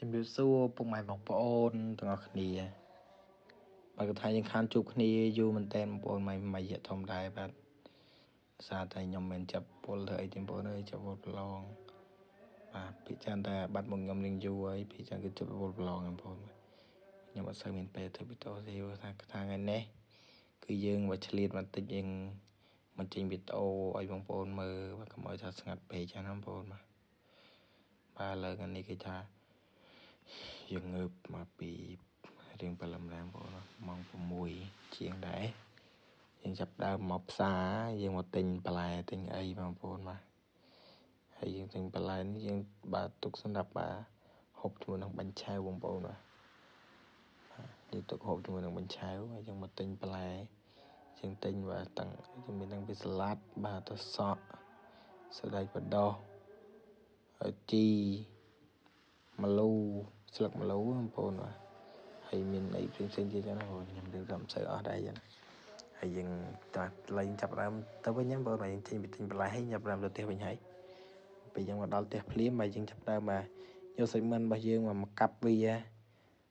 ជំរាបសួរពុកម៉ែបងប្អូនទាំងអស់គ្នាបាទគាត់ថាយើងខានជួបគ្នាយូរមែនតើបងប្អូនមួយមួយរយៈធំដែរបាទសារតែខ្ញុំមិនចាប់ពលធ្វើអីទេបងប្អូនអើយចាប់ពលប្រឡងបាទពីច្រើនតែបាត់មកខ្ញុំនឹងយូរហើយពីច្រើនគឺចាប់ពលប្រឡងបងប្អូនខ្ញុំអត់សូវមានពេលធ្វើវីដេអូទេព្រោះថាថ្ងៃនេះគឺយើងមកឆ្លៀតបន្តិចយើងមកចេញវីដេអូឲ្យបងប្អូនមើលបាទកុំឲ្យថាស្ងាត់ពេកចាណាបងប្អូនបាទបាទឥឡូវថ្ងៃនេះគឺថាយើងងើបមកពីរៀងព្រលឹមឡើងបងប្អូនម៉ោង6ជាងដែរយើងចាប់ដើមមកផ្សារយើងមកទិញបន្លែទិញអីបងប្អូនបាទហើយយើងទិញបន្លែនេះយើងបាទទុកសម្រាប់បាទហូបជាមួយនឹងបាញ់ឆាវបងប្អូនបាទយើងទុកហូបជាមួយនឹងបាញ់ឆាវហើយយើងមកទិញបន្លែយើងទិញបាទតាំងយើងមានតាំងពីសាឡាត់បាទទៅសក់សណ្តែកបណ្ដោះហើយជីម្លូស្លឹកម្លូបងប្អូនបាទហើយមានអីផ្សេងផ្សេងទៀតចឹងណាបងខ្ញុំរៀបចំសូវអស់ដែរចឹងហើយយើងតលែងចាប់ដើមទៅវិញបងប្អូនយើងចេញពីទិញបន្លែហើយចាប់ដើមទៅផ្ទះវិញហើយពេលយើងមកដល់ផ្ទះភ្លាមបាទយើងចាប់ដើមបាទយកសាច់មិនរបស់យើងមកកាប់វា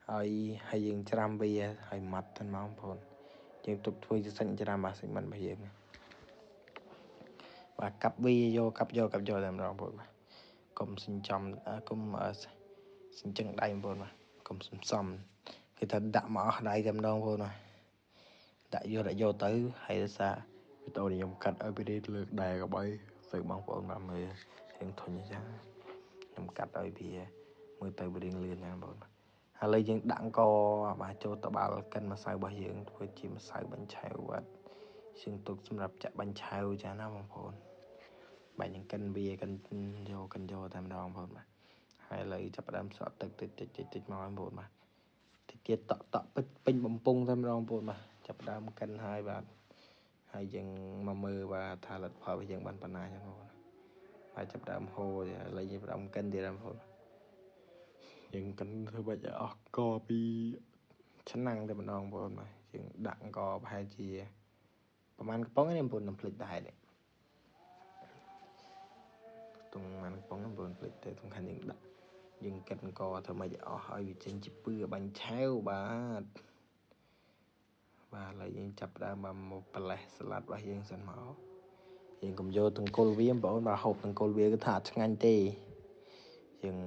ហើយហើយយើងច្រាំវាហើយម៉ាត់ទៅមកបងប្អូនយើងទុកធ្វើជាសាច់ច្រាំបាទសាច់មិនរបស់យើងបាទកាប់វាយកកាប់យកកាប់យកតែម្ដងបងប្អូនបាទកុំចិញ្ចំកុំចិញ្ចឹងដៃបងប្អូនបាទកុំសំសំគេថាដាក់មកអស់ដៃតែម្ដងបងប្អូនបាទដាក់យកទៅហើយដោយសារវីដេអូនេះខ្ញុំកាត់ឲ្យពីលើកដែរក៏បីទៅបងប្អូនបាទមើលរៀងធុញអញ្ចឹងខ្ញុំកាត់ឲ្យវាមើលទៅវារៀងលឿនណាបងប្អូនបាទឥឡូវយើងដាក់អង្គបាទចូលតបាល់កិនម្សៅរបស់យើងធ្វើជាម្សៅបាញ់ឆៅបាទយើងទុកសម្រាប់ចាក់បាញ់ឆៅចាណាបងប្អូនបាទយើងកិនវាកិនយកតែម្ដងបងប្អូនបាទហើយឥឡូវចាប់ផ្ដើមស្រក់ទឹកតិចតិចតិចតិចមកបងប្អូនបាទតិចទៀតតក់តក់ពេញបំពង់តែម្ដងបងប្អូនបាទចាប់ផ្ដើមកិនហើយបាទហើយយើងមកមើលបាទថាលទ្ធផលរបស់យើងបានប៉ុណ្ណាចឹងបងប្អូនបាទចាប់ផ្ដើមហូរឥឡូវយើងផ្ដើមកិនទៀតបងប្អូនយើងកិនធ្វើបាច់ឲ្យអស់កពីឆ្នាំងតែម្ដងបងប្អូនបាទយើងដាក់កប្រហែលជាប្រហែលកំប៉ុងនេះបងប្អូននឹងភ្លេចដែរនេះតុងប្រហែលកំប៉ុងបងប្អូនភ្លេចតែសំខាន់យើងដាក់យើងកិនកធ្វើម៉េចឲ្យអស់ឲ្យវាចេញជាពឿបាញ់ឆាវបាទបាទឥឡូវយើងចាប់ដើមមកប្រលេះសាឡាត់របស់យើងសិនមកយើងកុំយកតង្គលវាបងប្អូនបាទហូបតង្គលវាគឺថាអត់ឆ្ងាញ់ទេយើង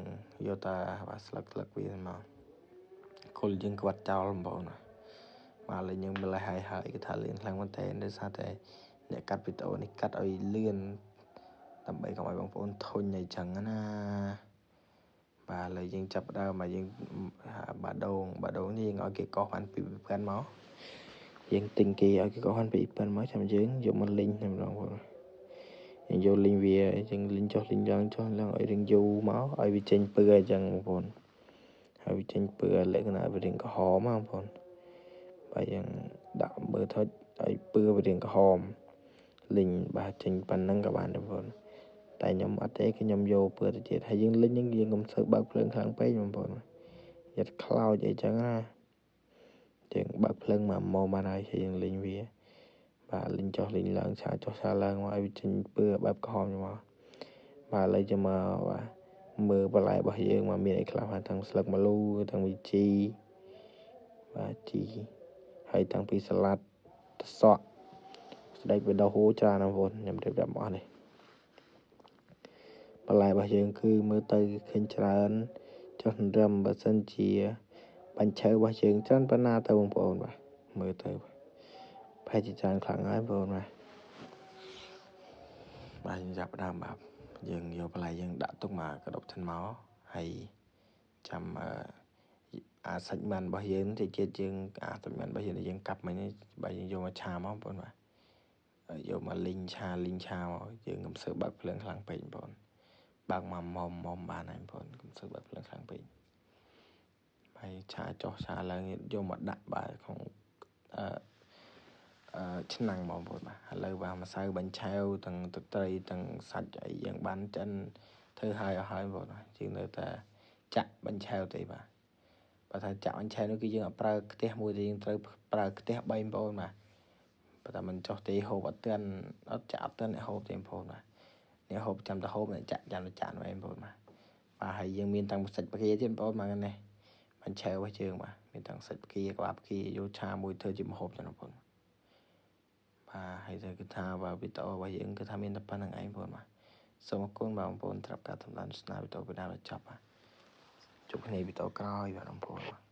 យកតែបាទស្លឹកវាមកគល់យើងក្បាត់ចោលបងប្អូនបាទឥឡូវយើងម្លេះហើយហើយគឺថាលឿនខ្លាំងមែនតើដោយសារតែអ្នកកាត់វីដេអូនេះកាត់ឲ្យលឿនដើម្បីកុំឲ្យបងប្អូនធុញអីចឹងណាបាទឥឡូវយើងចាប់ដើមមកយើងបាដូងនេះយើងឲ្យគេកោសបានពី2000មកយើងទិញគេឲ្យគេកោសបានពី2000មកចាំយើងយកមកលីងតែម្ដងបងយើងយកលីងវាយើងលីងចុះលីងឡើងចុះឡើងឲ្យរៀងយូរមកឲ្យវាចេញពឿអញ្ចឹងបងប្អូនហើយវាចេញពឿលក្ខណៈវារៀងក្រហមបងប្អូនបាទយើងដាក់មើលថុចឲ្យពឿវារៀងក្រហមលីងបាទចេញប៉ុណ្ណឹងក៏បានដែរបងប្អូនតែខ្ញុំអត់ទេគឺខ្ញុំយកពឿទៅទៀតហើយយើងលីងយើងកុំសូវបើកភ្លើងខ្លាំងពេកបងប្អូនយ៉ាត់ខ្លោចអីចឹងណាយើងបើកភ្លើងមកមកបានហើយយើងលីងវាបាទលីងចុះលីងឡើងឆាចុះឆាឡើងមកឲ្យវាចេញពឿបែបក្រហមមកបាទឥឡូវจะមកបាទមើលបន្លែរបស់យើងមកមានអីខ្លះបាទទាំងស្លឹកម្លូទាំងវីជីបាទជីហើយតាំងពីសាឡាត់តសក់ស្ដែកបដោះហូច្រើនណាស់បងប្អូនខ្ញុំរៀបរាប់មកនេះបន្លែរបស់យើងគឺមើលទៅឃើញច្រើនចុះរឹមបើសិនជាបាញ់ឆៅរបស់យើងច្រើនប៉ុណ្ណាទៅបងប្អូនបាទមើលទៅប្រហែលជាច្រើនខ្លាំងហើយបងប្អូនបាទបាទយើងចាប់ដើមបាទយើងយកបន្លែយើងដាក់ទុកមកក្តុបសិនមកហើយចាំអាសាច់មិនរបស់យើងតិចទៀតយើងអាសាច់មិនរបស់យើងយើងកាប់មិញបាទយើងយកមកឆាមកបងប្អូនបាទយកមកលីងឆាមកយើងកុំសូវបើកភ្លើងខ្លាំងពេកបងប្អូនបើកមកមុំមុំបានហើយបងប្អូនកុំសូវបើកភ្លើងខ្លាំងពេកហើយឆាចុះឆាឡើងយកមកដាក់បាទក្នុងឆ្នាំងបងប្អូនបាទឥឡូវបាទម្សៅបាញ់ឆាវទាំងទឹកត្រីទាំងសាច់អីយើងបានចិនធ្វើហើយអស់ហើយបងប្អូនបាទយើងនៅតែចាក់បាញ់ឆាវទេបាទបើថាចាក់បាញ់ឆាវនោះគឺយើងអត់ប្រើខ្ទះមួយទេយើងត្រូវប្រើខ្ទះ3បងប្អូនបាទបើតែមិនចុះទេហូបអត់ទាន់អត់ចាក់អត់ទាន់អ្នកហូបទេបងប្អូនបាទអ្នកហូបចាំតែហូបអ្នកចាក់ចាំតែចាក់នោះឯងបងប្អូនបាទ បាទហើយយើងមានតាំងសាច់ពគាទៀតបងប្អូនបាទនេះបានឆែវរបស់យើងបាទមានតាំងសាច់ពគាក្បាលពគាយកឆាមួយធ្វើជាម្ហូបចឹងបងប្អូនបាទហើយទៅគឺថាបាទវីដេអូរបស់យើងគឺថាមានតែប៉ុណ្្នឹងឯងបងប្អូនបាទសូមអរគុណបាទបងប្អូនត្រាប់ការតាមដានស្នាវីដេអូពីដើមដល់ចប់បាទជួបគ្នាវីដេអូក្រោយបាទបងប្អូនបាទ។